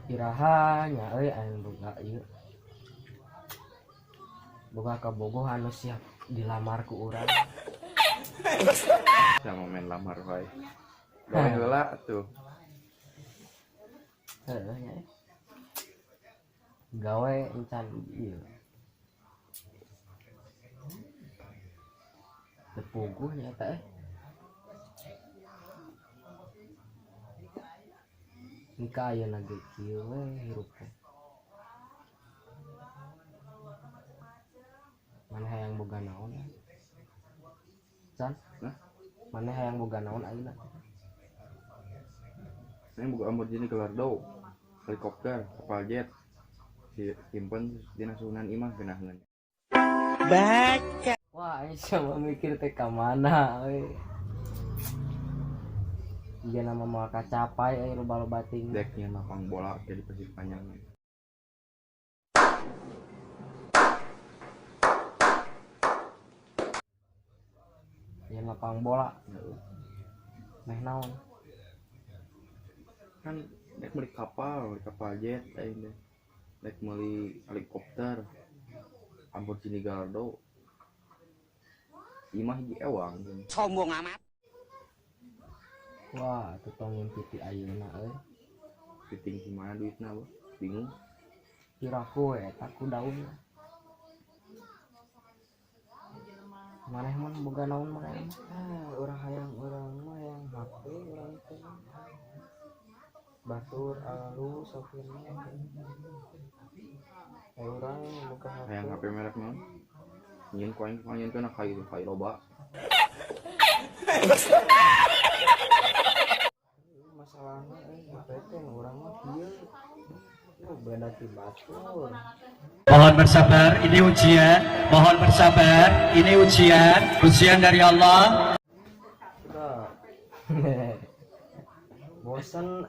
Iraha nya euy aing boga ieu. Boga kabogoh anu siap dilamar ku urang. Sama main lamar wae. Gawe heula atuh. Heeh nya. Gawe encan ieu. Teu puguh nya eta eh. Nikah ayeuna ge kieu we hirup teh. Maneh hayang boga naon? Can? Hah? Maneh hayang boga naon ayeuna? Hayang boga Lamborghini Gallardo, helikopter, kapal jet. Si simpen dina suhunan imah geunaheun. Baca. Wah, aing sama mikir teh ka mana euy. Iya nama moal kacapai euy loba-loba ting. Dek nya lapang bola jadi Pasir Panjang. Nya lapang bola. Meh naon? Kan dek meuli kapal jet aing teh. Dek meuli helikopter. Lamborghini Gallardo. Imah hiji ewang. Sombong amat. Wah, atuh tong ngimpi ti ayeuna euy. Piting kumaha duitna bah? Bingung. Piraku we eta ku daun. Maneh mun boga naon maneh? Ah, urang hayang urang mah hayang HP urang teh. Batur alus sopirna. Urang boga HP. Hayang HP merek naon? Nyieun ku aing nyieun kana kai loba. Masalahna HP teh urang mah kieu. Beda ti batur. Mohon bersabar, ini ujian. Mohon bersabar, ini ujian. Ujian dari Allah. Udah. Bosen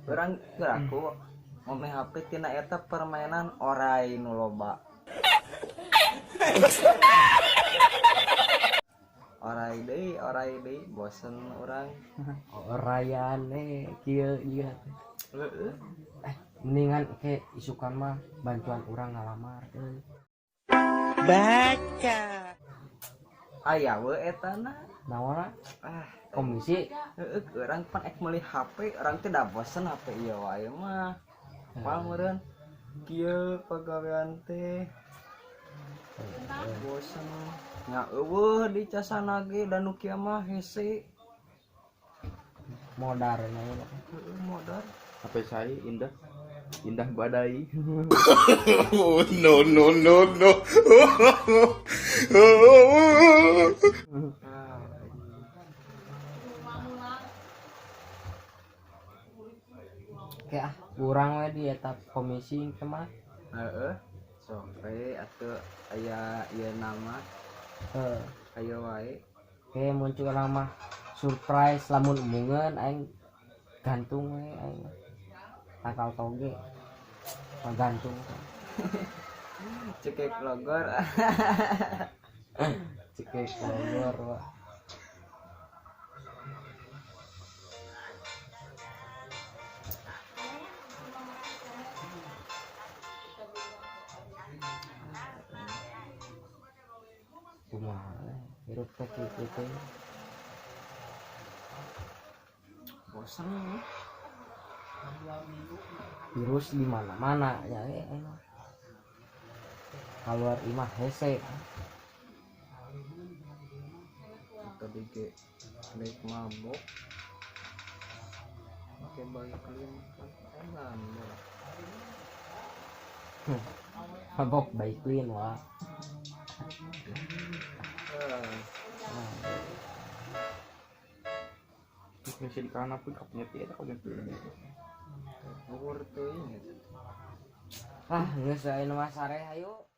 urang keur aku ngomeh HP tina eta permainan orai nu loba. Orai deui, bosen urang. Orayane kieu ieu teh. Heeh. Mendingan ke isukan mah bantuan urang ngalamar euy. Baca. Aya we eta na. Naon? Ah, komisi. Heeh, urang pan ek meuli HP, urang teh da bosen HP ieu wae mah. Pal meureun kieu pagawean teh. Bosen. Nya eueuh di casana ge da nu kieu mah hese. Modar nya ieu mah. Heeh, modar. HP saya indah. Indah badai. Oh, no, no, no, no. Oke ah, kurang we di eta komisi teh mah. Heeh. Sok we atuh aya ieu nama. Heeh. Aya wae. Oke, muncul urang mah surprise lamun embungeun aing gantung we aing. Tangkal toge. Gantung. Cekek logor. Cekek logor wah. Kumaha hirup teh kitu teh. Bosen. Virus di mana-mana ya emang. Keluar imah hese. Tadi ge naik mabok. Oke balik lima kan enak. Mabok baik lin wah. Masih di kanan pun kapnya tidak kau ganti. Gugur teuing. Ah, geus ayeuna mah sareh ayo.